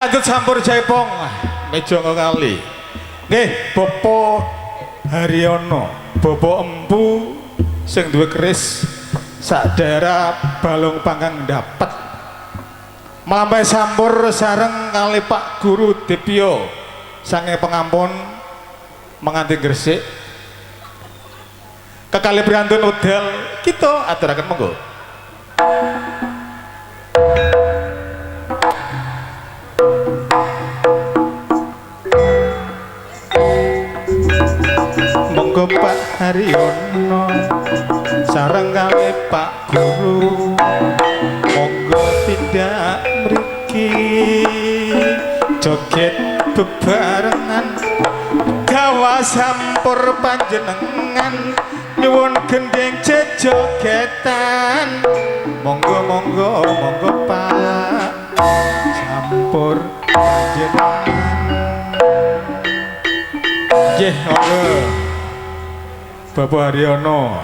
Lanjut sampur jaipong meja kali. Nggih, Bapak Haryono, Bapak Empu sing duwe keris sak daerah Balong Panggang dapet. Mlampah sampur sareng kali Pak Guru Dipyo sange pengampun menganti Gresik. Kekali priyantun udel kita aturaken monggo. Monggo Pak Haryono sareng kali Pak Guru, monggo tindak mriki joget bebarengan gawa sampur panjenengan nyuwun gendheng jejogetan. Monggo monggo monggo Pak sampur panjenengan. Nggih monggo Bapak Haryono.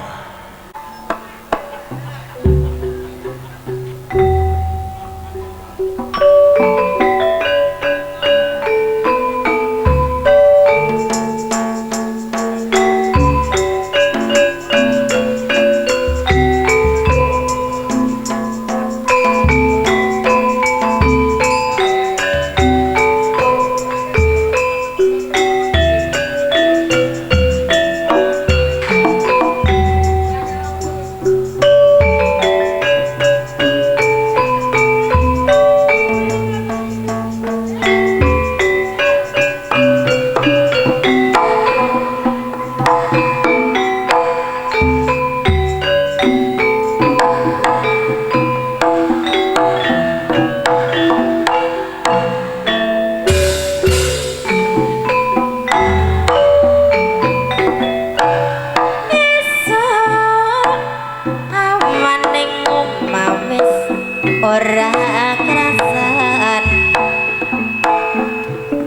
Ora krasan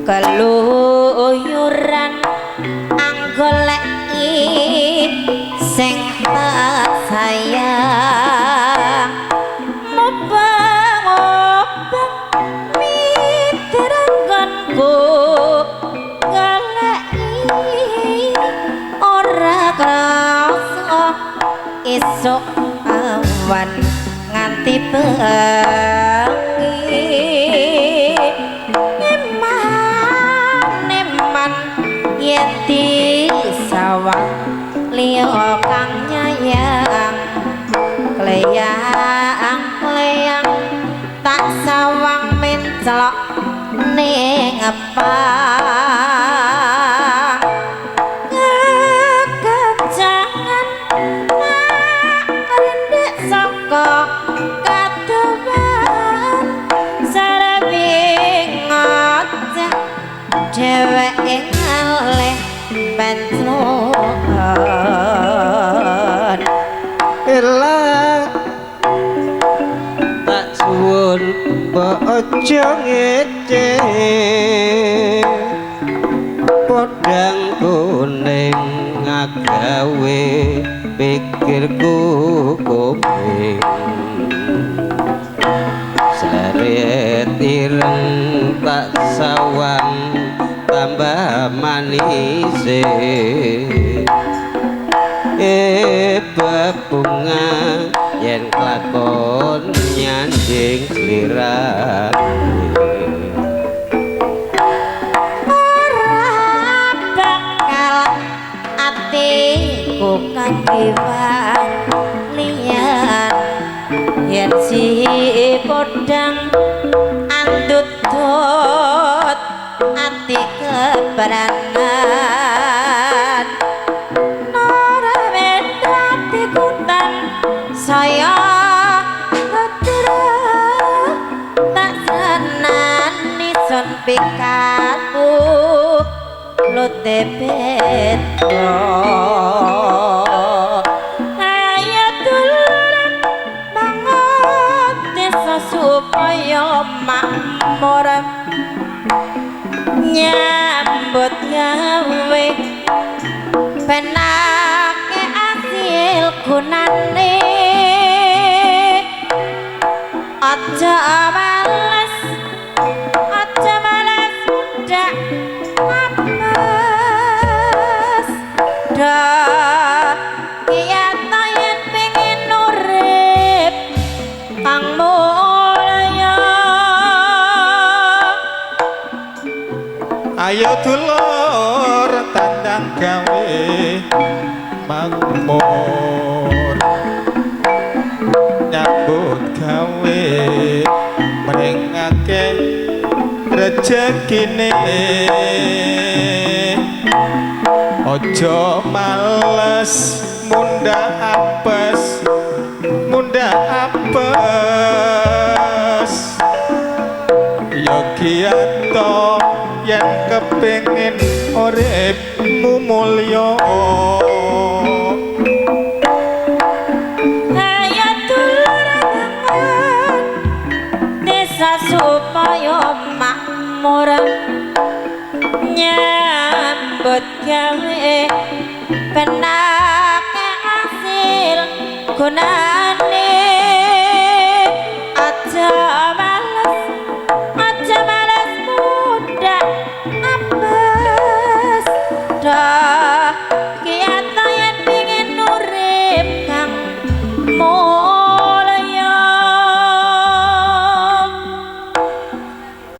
keluyuran anggoleki sing tak sayang mubeng-mubeng mitrangonku goleki ora krasa esuk awan nganti bengi eman eman yen disawang liya kang nyayang kleyang kleyang tak sawang mencelok ning apa kekejangan tak saka kadowan sarebi ngoceh dheweke ngalih penclukan elah tak suwun mbok aja ngece podang kuning ngagawe pikirku kuping seret ireng tak sawang tambah manise bebunga yen kelakon nyanding slirane ora bakal atiku kakiwan liyan yen si podang andut-dut ati kebranan ora ati kutan saya tetra tak senani sun pikatku lute petro ayo dulur bangun desa supaya makmur nyambut gawe penake asil gunane aja males aja mundak apes dah kiyata yen pengen urip kang mulya. Ayo dulur tandang gawe makmur, nyambut gawe mringake rejekine, aja males munda apes, munda apes. Ya kiyato yen kepengin uripmu mulya. Ayo dulur bangun desa supaya makmur, nyambut gawe benar.